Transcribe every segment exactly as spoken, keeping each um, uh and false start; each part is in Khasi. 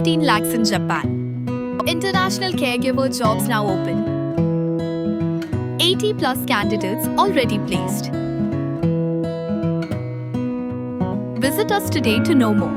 Fifteen lakhs in Japan. International caregiver jobs now open. Eighty plus candidates already placed. Visit us today to know more.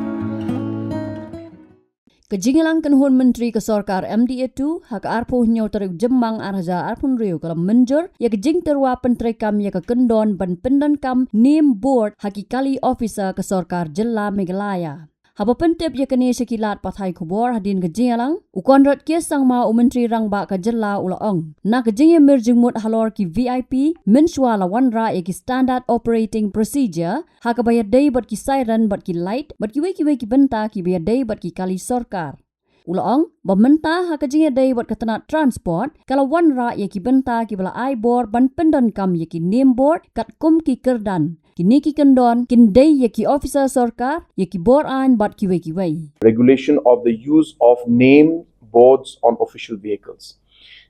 Ka jingïalang kynhun myntri ka sorkar M D A two ha ka arphew hynñiew tarik Jymmang ar hajar arphew hynriew ka la mynjur ïa ka jingtyrwa pyntreikam ïa ka kyndon ban pyndonkam name board ha ki kali officer ka sorkar jylla Meghalaya. Haba pyntip ïa kane sha ki lad pathai khubor hadien ka jingïalang, u Conrad K Sangma, u Myntri Rangbah ka jylla, u la ong, na ka jingïamir jingmut halor ki V I P, mynshuwa la wanrah ïa ki standard operating procedure ha kaba ïadei bad ki siren bad ki light bad kiwei kiwei ki bynta kiba ïadei bad ki kali sorkar. U la ong ba mynta ha ka jingïadei bad ka tnat transport ka la wanrah ïa ki bynta kiba la ai bor ban pyndonkam ïa ki name board katkum ki kyrdan. Kine ki kyndon kin dei ïa ki officer sorkar, ïa ki bor aiñ bad kiwei kiwei. Regulation of the use of name boards on official vehicles.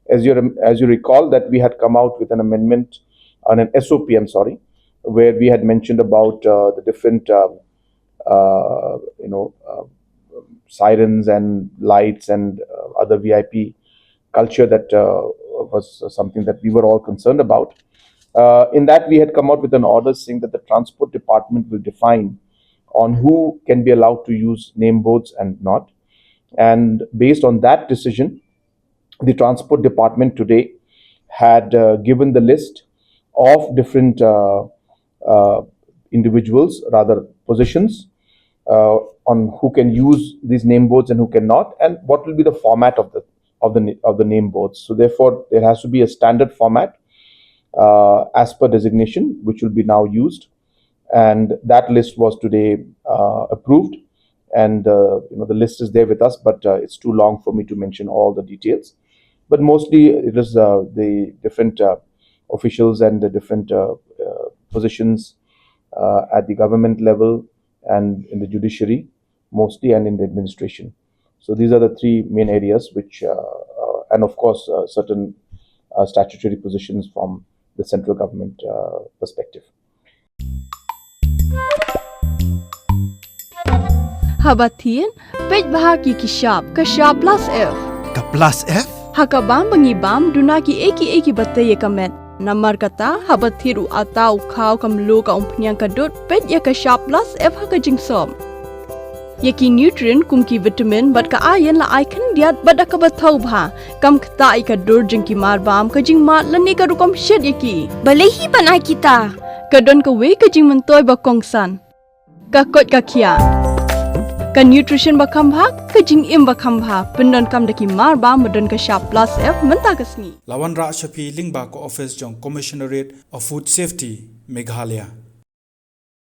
As you as you recall that we had come out with an amendment on an S O P, I'm sorry, where we had mentioned about uh, the different uh, uh, you know uh, sirens and lights and uh, other V I P culture that uh, was something that we were all concerned about. Uh, in that, we had come out with an order saying that the transport department will define on who can be allowed to use name boards and not. And based on that decision, the transport department today had uh, given the list of different uh, uh, individuals, rather positions, uh, on who can use these name boards and who cannot, and what will be the format of the of the of the name boards. So therefore, there has to be a standard format uh, as per designation, which will be now used, and that list was today uh, approved, and uh, you know the list is there with us, but uh, it's too long for me to mention all the details. But mostly, it is uh, the different uh, officials and the different uh, uh, positions uh, at the government level and in the judiciary, mostly, and in the administration. So these are the three main areas which, uh, uh, and of course, uh, certain uh, statutory positions from the central government uh, perspective. Haba thied, peit bha ki ki shap, ka shap plus F. Ka plus F? Ha ka bam ba ngi bam, duna ki eki eki ba tei ïa ka met. Namar kata, haba thied u ata u khaw ka mluh ka umphniang ka dud, peit ïa ka shap plus F ha ka jingsop. Ïa ki nutrient kum ki vitamin bad ka iron la ai khyndiat bad da kaba thaw bha. Kam ktah ïa ka dur jong ki mar bam, ka jingmad lane ka rukom shet ïa ki. Balei hi ban ai kita? Ka don kawei ka jingmyntoi ba kongsan. Ka koit ka khiah. Ka nutrition ba kham bha, ka jingim ba kham bha, pyndonkam da ki mar bam ba don ka shap plus F mynta ka sngi. La wanrah sha phi lyngba ka office jong Commissionerate of Food Safety, Meghalaya.